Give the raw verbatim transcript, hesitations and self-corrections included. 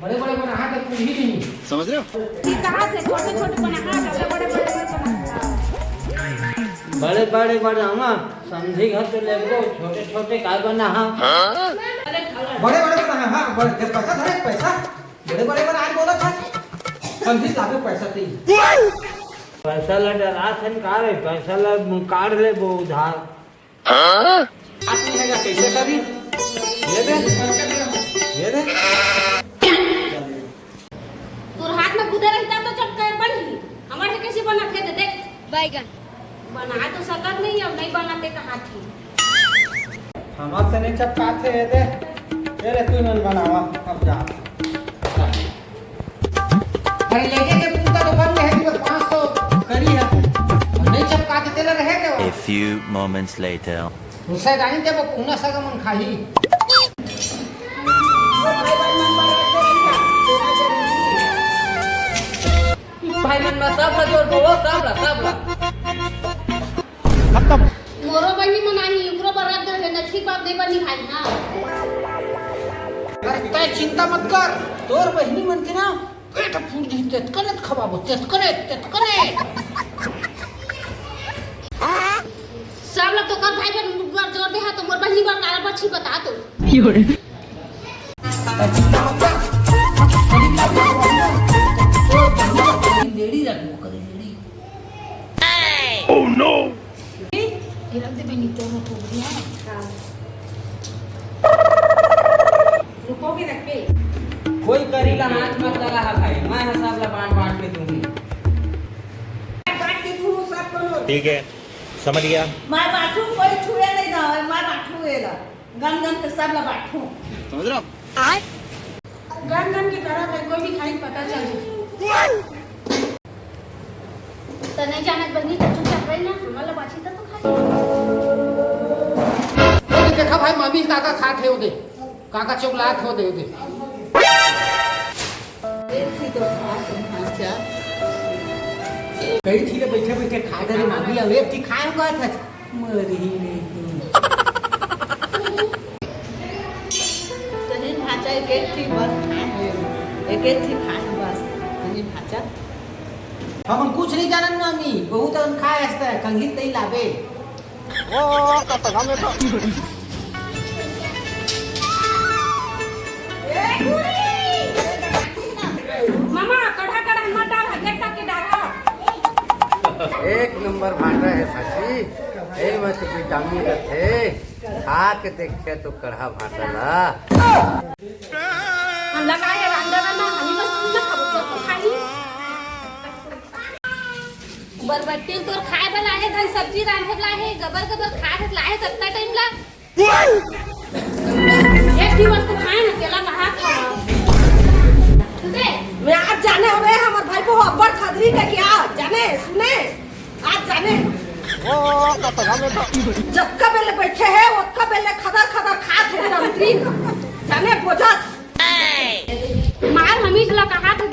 बड़े बड़े बनाहा त कुछ ही नहीं। समझ रहे हो? ठीक कहा थे, छोटे छोटे बनाहा, ज्यादा बड़े बड़े मत बनाहा। बड़े बड़े बनाहा, समझी घर तो लेबो, छोटे छोटे काय बनाहा? बड़े बड़े बनाहा, हाँ, बड़े, जब पैसा धरे, पैसा, बड़े बड़े बनाहा बोला था, समझी लागे पैसा ती। पैसा ला डरा थन का रे, पैसा ला काढ़ लेबो उधार। हाँ? आदमी है या कैसे करी? ये दे, ये दे। तोर हाथ में गुदे रहता तो जब कहे बनही, हमर से कैसे बनत हे दे देख। बैगन। बना तो सकत नहीं, अब नहीं बनाते कहा थी। हमर से नहीं चपकाथे, ये दे। ये ले तू मन बनावा, अब जा। अरे लेके के पूरा तो बन गए, तो पाँच सौ करी है। और नहीं चपका के तेला रहे के A few moments later. वो सैदानी जब वो पूना सगा मन खाही। भाई मन में सब ला जोर दो, सब ला, सब ला। खत्म। मोरो बहिनी मन आही, एकरो बरात दे है, नछी बाप दे बनी भाई ना। अरे तय चिंता मत कर, तोर बहिनी मन के ना पेट फूट जही, तेतकने त खवाबो, तेतकने, तेतकने। सब ला तो कर भाई बन बर जोर दे हा, तो मोर बहिनी बर काला बच्ची बता तो। लेडी रखबो करे, लेडी। Oh no! ये रख दे बहनी, तो हो गया। हाँ। रुको भी रख के। कोई करी ला हाथ मत लगा हा भाई, मैं हा सब ला बांट बांट के दूंगी। बांट के तू सब करो। ठीक है, समझ गया। मैं बांटू, कोई छुए नहीं ना, मैं बांटू ये ला। गन गन के सब ला बांटू। समझ रहे हो? गन गन के करा भाई, कोई भी खाई पता चल जाए। त नहीं जानत बनी, त चुपचाप रही ना, हमला बाची त तो खाई। ओदे देखा भाई, मामी काका खात हे ओदे, काका चोकलात होदे ओदे। एक थी तो खा तुम, अच्छा। कई थी ले बैठे बैठे खा डरे मामी, अब एक थी खाए हुआ था। मरही नहीं तू। सही भांचा एक एक ठी बस खाए हे। एक एक ठी खाए हे बस। सही भांचा। हमन कुछ नहीं जानन मामी, बहुत अकन खाए हस्ता, कंघी तई लाबे। ओ, ओ, ओ, कत हमें तो। मामा, कढ़ा, कढ़ा मत डाल, हरियर काट के डाल। एक नंबर भांटा हे साची, ए में तो विटामिन रथे, खा के देखे तो कढ़ा भांटा ला। हम लगाए रंडा ना, हम बस ना खाबो, तो खाई। बरबट्टी तोर खाए बर लाहे, धन सब्जी रांधे बर लाहे, गबर गबर खाए बर लाहे, कतना टाइम ला। एक दिवस तो खाए ना, तेला कहा खावा। सुने? मैं आज जाने हवे, हमर भाई को अब्बड़ खदरी के क्या जाने, सुने? आज जाने। ओ, कतरा में तो। जतका बेले बैठे हे, ओतका बेले खदर खदर खात हे, दंतरी। जाने बोझा। मार हमीज ला कहा थे,